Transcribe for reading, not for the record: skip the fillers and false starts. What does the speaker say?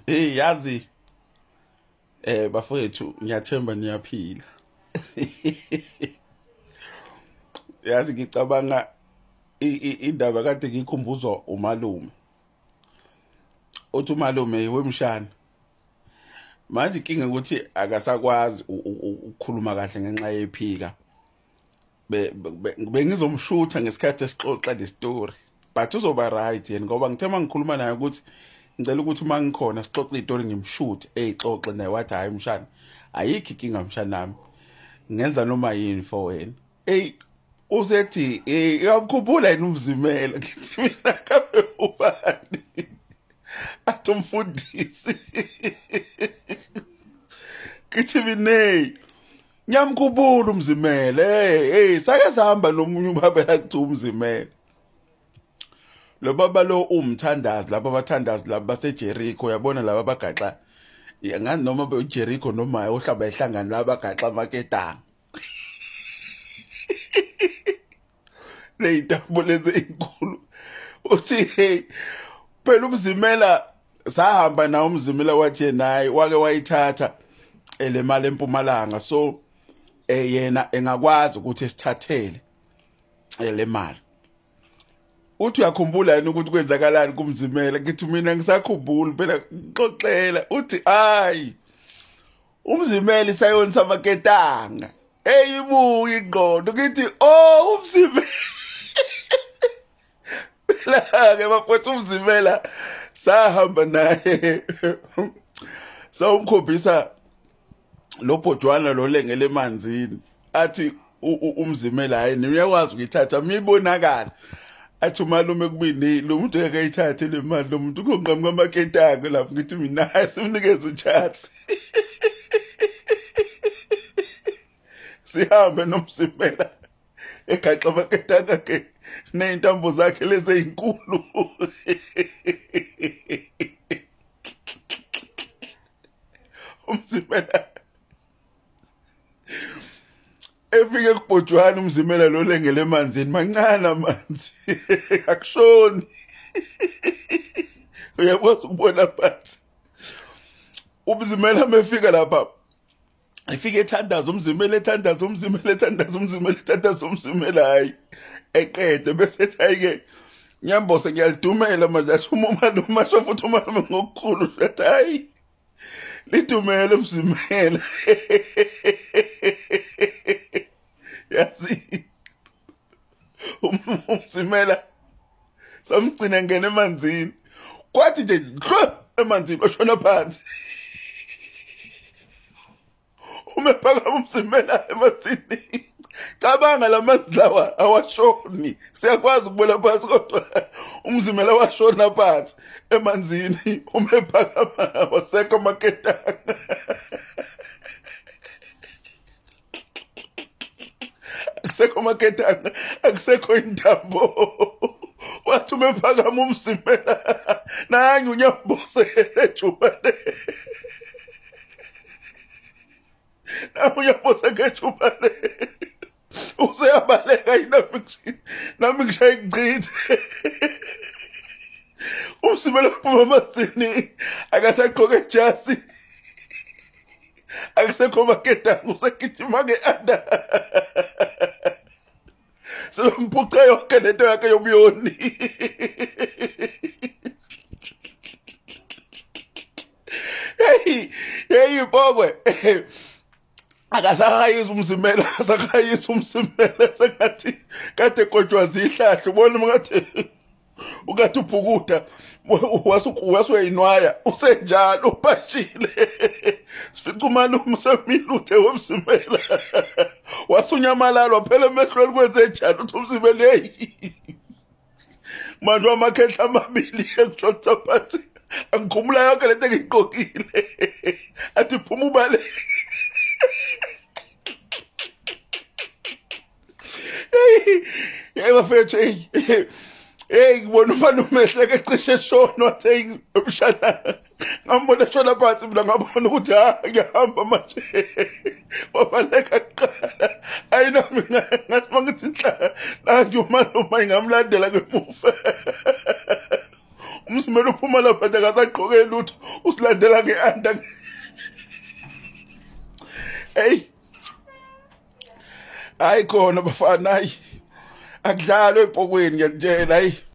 Hey yazi bafowethu ngiyathemba niyaphila. Yazi ngicabanga indaba kade ngikhumbuzwa umalume. Uthi umalume wemshana. Manje inkinga ukuthi akasakwazi ukukhuluma kahle ngenxa yephika. Bengizomshutha ngesikhathi esixoxa le story but uzoba right yena ngoba ngithe uma ngikhuluma naye ukuthi ngicela ukuthi uma ngikhona sixoxe itori ngimshuthe eyixoxe naye wathi hhayi mshana ayikho inkinga mshanami ngenza noma yini for wena. Eyi usethi uyamkhumbula yini umzimela? Ngithi mina kabe ubani? Athi umfundisi. Ngithi mina ngiyamkhumbula umzimela. Hey hey sake sahamba nomunye ubaba la kuthiwa umzimela. Lo baba lo umthandazi, laba abathandazi laba baseJericho, uyabona laba abagaxa ngani noma beJericho noma ohlaba ehlangana laba abagaxa amaketanga ley'ntambo lezi ey'nkulu. Uthi hey phela umzimela sahamba nawo umzimela, wathi yena hayi wake wayithatha le mali empumalanga, so yena engakwazi ukuthi esithathele le mali. Uthi uyakhumbula yini ukuthi kwenzakalani kumzimela? Ngithi mina ngisakhumbula phela ngixoxela. Uthi hayi umzimela isayoni samaketanga eyibuya ingqondo. Ngithi oh umzimela phela-ke bafowethu, umzimela sahamba naye sawumkhombisa lo bhodwana lo lengele emanzini. Athi umzimela hayi niyakwazi ukuyithatha mibonakala. Athi umalume kubini lo muntu ngeke ayithathe le mali, lo muntu konqamuka amaketanga lapho. Ngithi mina hayi simnikeze uchance sihambe nomzimela egaxa amaketanga akhe ney'ntambo zakhe lezi ey'nkulu. Umzimela efike kubhojwana, umzimela lo lengele emanzini, mancane amanzi akushoni, uyakwazi ukubona phansi. Umzimela mefika lapha ifike ethandaza umzimela, ethandaza umzimela, ethandaza umzimela, ethandaza umzimela, hayi eqede bese ethi hayi-ke nyambose ngiyalidumela manje. Asho umalume, asho futhi umalume ngokukhulu athi hayi lidumele umzimela. Yazi umzimela samgcina ngena emanzini, kwathi nje hlo emanzini washona phansi. Uma ephakama umzimela emanzini, cabanga la manzi lawa awashoni, siyakwazi ukubona phansi, kodwa umzimela washona phansi emanzini. Uma ephakama wasekho amaketanga, akusekho amaketanga, akusekho intambo. Wathi uma ephakama umzimela nange unyambosele ejubane, nawe unyambose ngejubane useyabaleka. Yini nami ngishaye ngichithe umzimela uphuma emanzini, akasagqoke ijasi, akusekho maketanga, usegijima nge-anda, sebemphuce yonke lento yakhe yobuyoni. Hey hey mpokwe akasahayisa umzimela, akasahayisa umzimela, sengathi kade kotshwa zihlahla. Ubona ngathi ukathi ubhukuda wasuyayinwaya, usenjalo ubhashile. Sifica umalume usemile, uthe womzimela wasunyamalala waphela emehlweni. Kwenze njalo uthi umzimela heyi manje wamakhehla amabili engishonisa phansi, angikhumula yonke lento engiyigqokile, athi phuma ubale. Hey hey bafethu, hey hey ngibona umalume ehleke ecishe eshona, wathi hey mshana, ngambona eshona phansi mina ngabona ukuthi ha ngiyahamba manje. Wabaleka kuqala, ayi nami ngathi mangithi nhla nangi umalume ngamlandela ngemuva. Umzimela uphuma lapha nje akasagqoke lutho, usilandela nge-anda. Hey, hayi khona bafana, hayi akudlalwe empokweni, ngiyakutshela. Hayi.